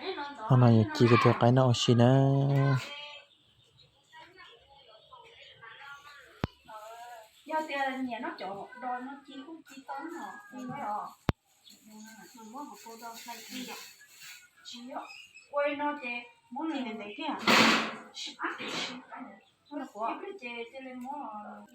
Hnub no yuav ci kuv tus qaib no ua si na. Yog tias nyiam noj cov do no ci kuj ci tau no. Muab hauv paus do hlais ci yom. Tsis yog ua no ces muab nws ntev ntev kiag. Ib pliag ces cia li muab.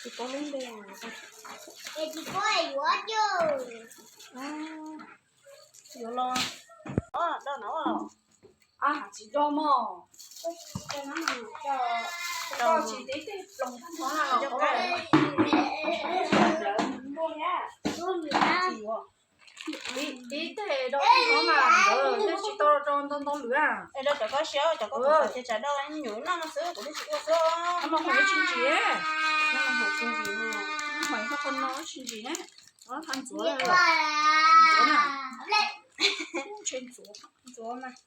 Tsis paub lub npe. Tsis paub yuav coj. Yuav los. Do no. Tsis do mog. Tsis tib tej ploos tag nrho na los. Tib tej do tag nrho mas nkawd thiaj tsis tau rau ntau ntau lwm. Es rau cov koj siab, cov koj tus xav ces tsam do nyuam noj no xwb, kuv thiaj tsis ua xwb. Mas hais tsis ntsis, mas hais tsis ntsis, mas hais qhov no tsis ntsis na. Tha ntxuav, ntxuav na, ntshe ntxuav, ntxuav mas.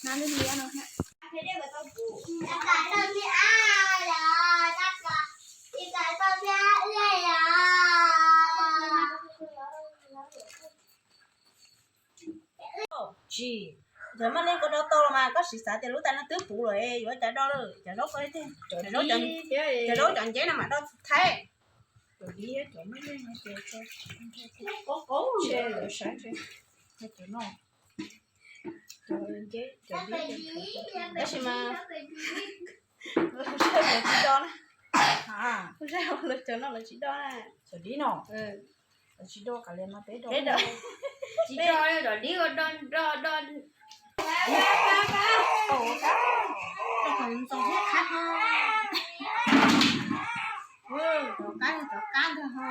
Na li liab no ha. Tsis, yog maj li koj do tau los mas koj siv xav tias lub tais no twb puv lawm yuav cas do lawm, cov zaub, cov zaub cov nceb no mas do thaib. Tab sis mas tsis do na, lawv cov no lawv tsis do na. Cov dib no, lawv tsis do kav liam no peb do. Peb do, cov dib do do do. Cov qab, cov qab ntag ho.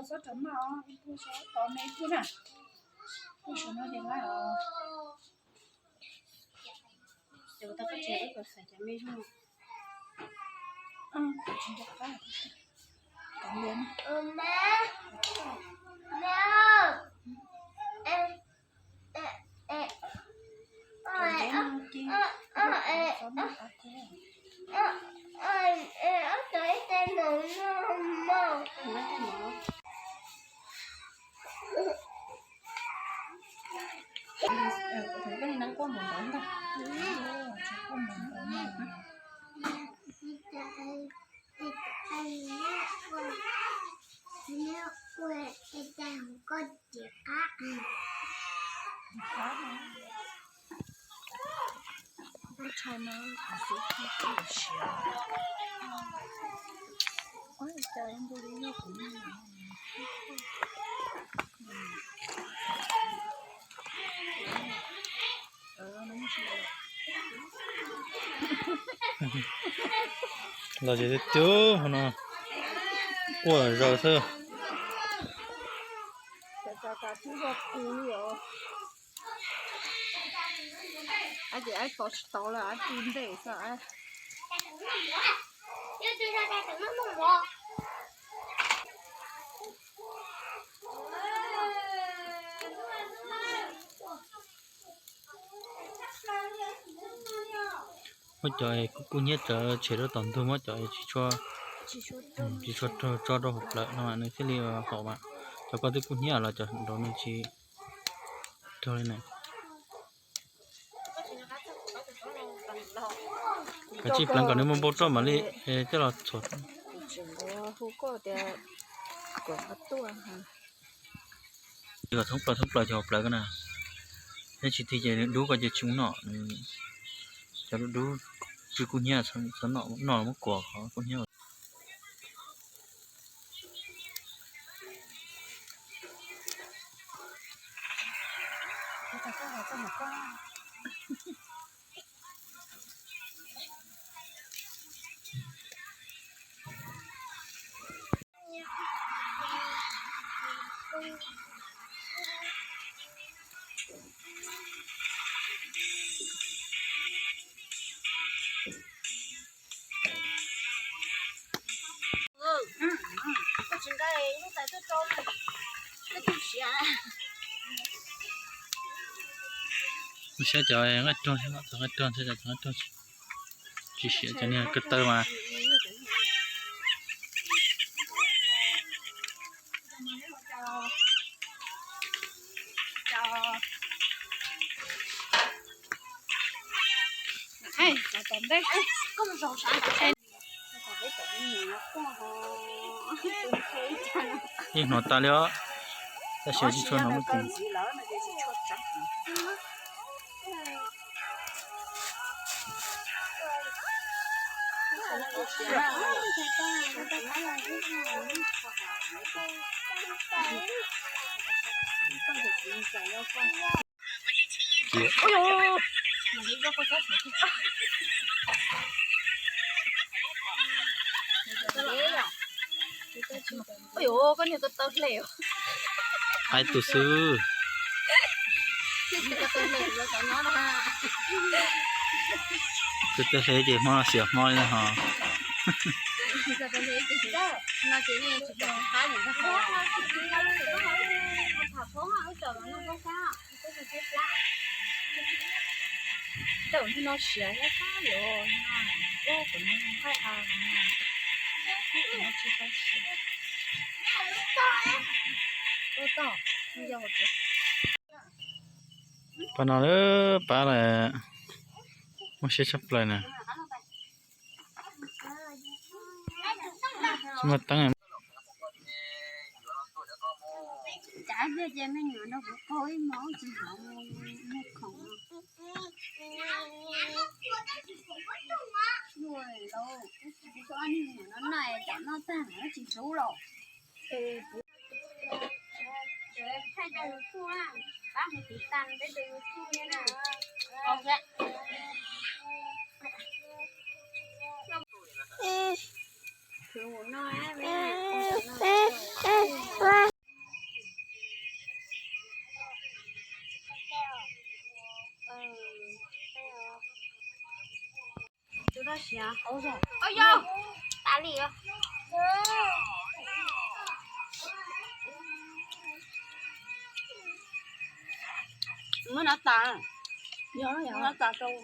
Txhob rau maj os, ib tug tso tod me ib tug na. Tus saum no ces lawm os. Ces kuv tau koj tsev ib kom xav cov me zoo. Tsis nco qab. Cov me Los ces twb hauv no quaj zaws xwb. Ces ab pov tsis tau lawm, ab tw ntej xwb. Muab cov kub hnyiab tawv tshem rau tom ntug, muab cov tsis tshua, tsis tshua tso rau hauv plawv no nws thiaj li haum mas. Cov ko twb kub hnyiab los cov nraud nws tsis raug li na. Kav tsij pleev kom nws muaj npau roj mam li coj los txhuam. Kom thoob plaws thoob plaws cov hauv plawv ko na. Yog tsis tig ces nws dub ko ces tsis muaj noj. Cov dub dub tsw kub hnyiab, noj muab kuam qhov kub hnyiab. Saib cov nqaij ruag, cov nqaij ruag, cov nqaij ruag tsis siav, cov niag ko taw mas. Yeej hnov tas li os, tab sis tsis tshua hnov muaj ceem. Ua yuav koj niag ko taw hle os. Qaib tus xwb. Ko taw hle ces hmo no xiam hmo li hos. Tau hnub no siav thiab qab los no, ua kom no nqaij a no, no tsis tau siav. Ua tau, yog pab no lawm, pab lawm, muaj siab tshaj plaws na. Tsis muaj teeb. Cas ib pliag ces me nyuam no kuv qaug ib hmo tsis hnov mus khoom no. Kuv txoj me nyuam no na, tam noj tag no tsis hlub los. Thaij rau YouTube na, pab mus tiv tas peb tus YouTube thiab na. Muab nab tas, nab tas rau,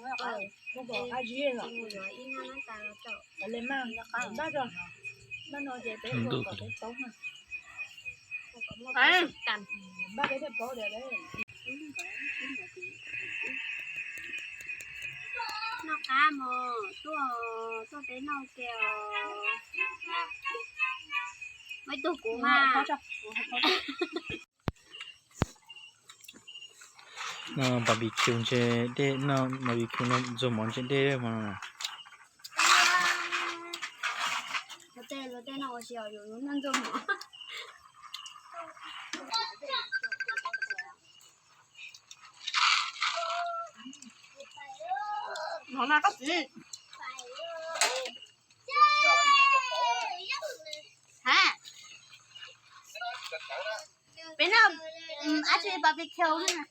nab tas rau. Noj qab mog, tuaj, tuaj peb noj ke os. Muaj ib tug kuv mas. No barbecue ntshe dej, no barbecue no ntxuag mov ntshe dej mas. Tej, tej no ua si yus noj ntxuag mov. Mov mas koj txiv. Ha, peb noj, ab tsi barbecue na.